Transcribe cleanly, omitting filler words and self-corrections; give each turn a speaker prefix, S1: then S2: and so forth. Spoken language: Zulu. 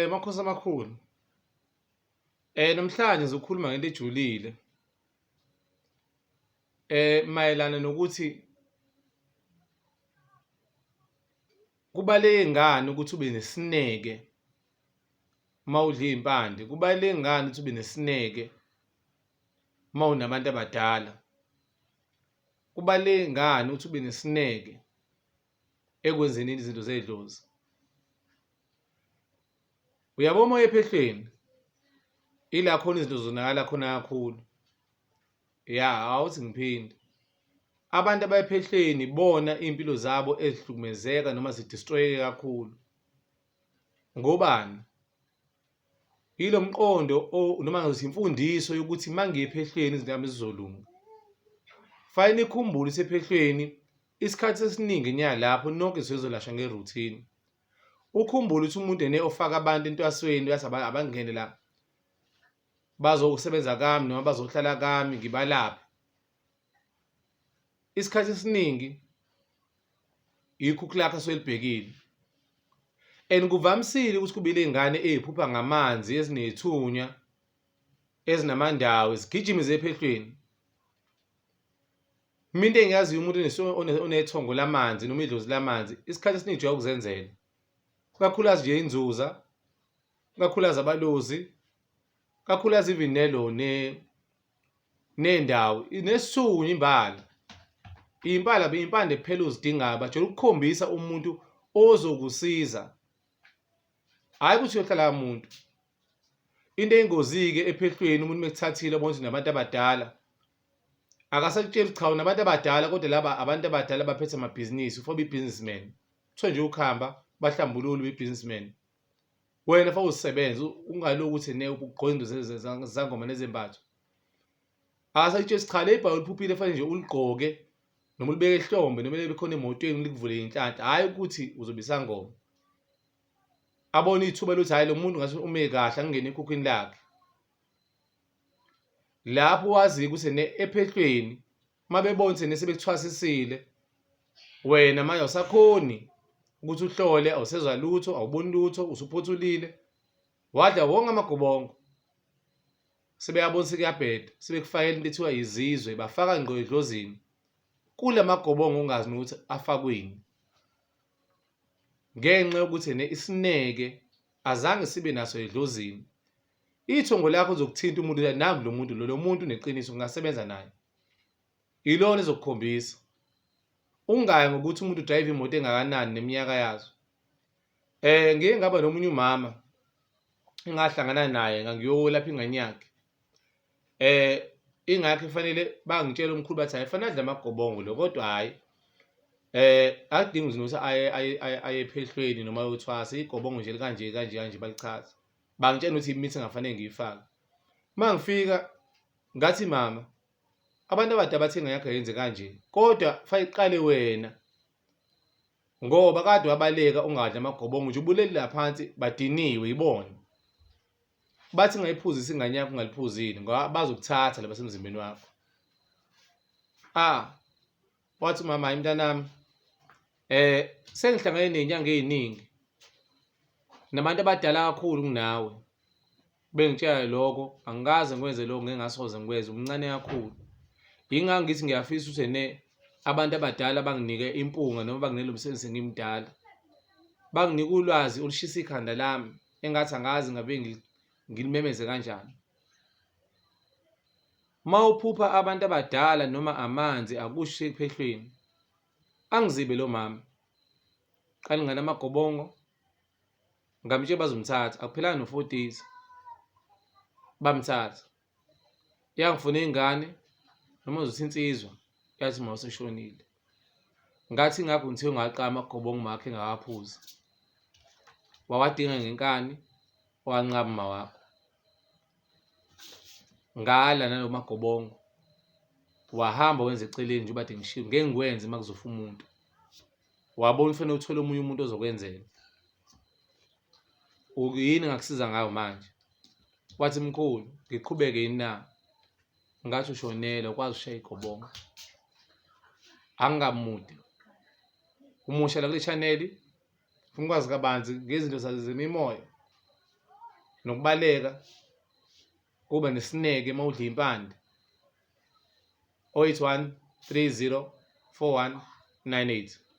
S1: Makhosi amakhulu, namhlanje ngizokhuluma ngento ejulile mayelana nokuthi kubaluleke ngani ukuthi ube nesineke uma udla iy'mpande, kubaluleke ngani ukuthi ube nesineke uma unabantu abadala, kubaluleke ngani ukuthi ube nesineke ekwenzeni izinto zedlozi. Uyabo uma uya ephehlweni ila khona izinto zonakala khona kakhulu. Ya, awuthi ngiphinde. Abantu abaya ephehlweni ibona iy'mpilo zabo ezihlukumezeka noma zi-destroy-eke kakhulu. Ngobani? Yilo mqondo noma ngizothi imfundiso yokuthi uma ngiye ephehlweni izinto zami zizolunga. Fanele nikhumbule ukuthi ephehlweni isikhathi esiningi niya lapho nonke nizolashwa nge-routine. Ukhumbule ukuthi umuntu ene ofaka abantu entwasweni uyathi abangene la bazosebenza kami noma bazohlala kami ngibalaphe. Isikhathi esiningi ikhukhu lakhe asuke elibhekile and kuvamisile ukuthi kube iley'ngane ey'phupha ngamanzi ezinethunya ezinamandawo zigijime ziye ephehlweni. Mina into engiyaziyo umuntu onethongo lamanzi noma idlozi lamanzi isikhathi esiningi ujwayele ukuzenzela, ikakhulukazi nje inzuza, ikakhulukazi abalozi, ikakhulukazi even nelo nendawo nesithunywa imbala. Iy'mpala iy'mpande kuphela ozidingayo bajwayele ukukhombisa umuntu ozokusiza, hhayi ukuthi uyohlala kamuntu. Into eyingozi-ke ephehlweni umuntu mekuthathile ubona ukuthi nabantu abadala akasakutsheli cha unabantu abadala kodwa laba abantu abadala baphethe amabhizinisi ufuna ube i-businessman kuthiwa nje ukuhamba bahlambulule ube i-businessman wena fa uzisebenze ungalokhu ukuthi ne ugqoke izinto zangoma nezembatho akasakutsheli cha le bhayi oliphuphile fanele nje uligqoke noma ulibeke ehlombe noma libe khona emotweni likuvule inhlanhla hhayi ukuthi uzobe isangoma abone ithuba lokuthi hhayi lo muntu ngathi ume kahle angingene ekhukhwini lakhe Lapho wazi ukuthi ne ephehlweni uma bebona ukuthi sebekuthwasisile wena manje awusakhoni ukuthi uhlole awusezwa lutho awuboni lutho usuphothulile wadla wonke amagobongo sebeyabona ukuthi kuyabheda sebekufakela into ethiwa izizwe bafaka ngqo edlozini kula magobongo ongazi nokuthi afakweni ngenxa yokuthi ne isineke azange sibe naso edlozini Ithongo lakho lizokuthinta umuntu uthi nangu lo muntu lo lo muntu uneqiniso ngingasebenza naye. Ilona ezokukhombisa. Ungayi ngokuthi umuntu udrayiva imoto engakanani neminyaka yazo. Ngike ngaba nomunye umama engahlangana naye ngangiyolapha ingane yakhe. Ingakho kufanele bangitshele umkhulu bathi hhayi fanele adle amagobongo lo kodwa hhayi akudingi ukuthi aye aye aye ephehlweni noma ayothwasa igobongo nje likanje kanje kanje balichaza. Bangitshela ukuthi imithi engafanele ngiyifake. Uma ngifika ngathi mama abantu abadala bathi ingane yakho yenze kanje kodwa fanele iqale wena ngoba kade wabaleka ungadli amagobongo nje ubuleli la phansi badiniwe yibona. Bathi ungayiphuzisi ingane yakho ungaliphuzile ngoba bazokuthatha laba semzimbeni wakho. Ah, wathi umama hayi mntanami sengihlangene ney'nyanga ey'ningi nabantu abadala kakhulu kunawe bengitshela lokho angikaze ngikwenze lokho ngeke ngasoze ngikwenze umncane kakhulu. Yingakho ngithi ngiyafisa ukuthi ene abantu abadala banginike impunga noma banginike lo msebenzi sengimdala. Banginike ulwazi olushisa ikhanda lami engathi angazi ngabe ngilimemeze kanjani. Uma uphupha abantu abadala noma amanzi akusho ephehlweni. Angizibe lo mama. Qala ingane amagobongo ngamtshela bazomthatha akuphelanga no-four days bamthatha. Yangifuna ingane noma uzothi insizwa yathi uma useshonile. Ngathi ingakho ngithe ungaqala amagobongo umakhe engakaphuzi. Wawadinga ngenkani wanqaba umawakho. Ngala nalo magobongo wahamba wenza eceleni njengoba kade ngishilo ngeke ngikwenze uma kuzofa umuntu. Wabona ufanele uthole omunye umuntu ozokwenzela. Yini engakusiza ngayo manje? Wathi mkhulu ngiqhubeke yini na? Ngathi ushonele ukwazi ukushaya igobongo. Angingamude. Umusha la kule chaneli ufuna ukwazi kabanzi ngezinto zemimoya. Nokubaleka kuba nesineke uma udla impande. 081 30 41 98.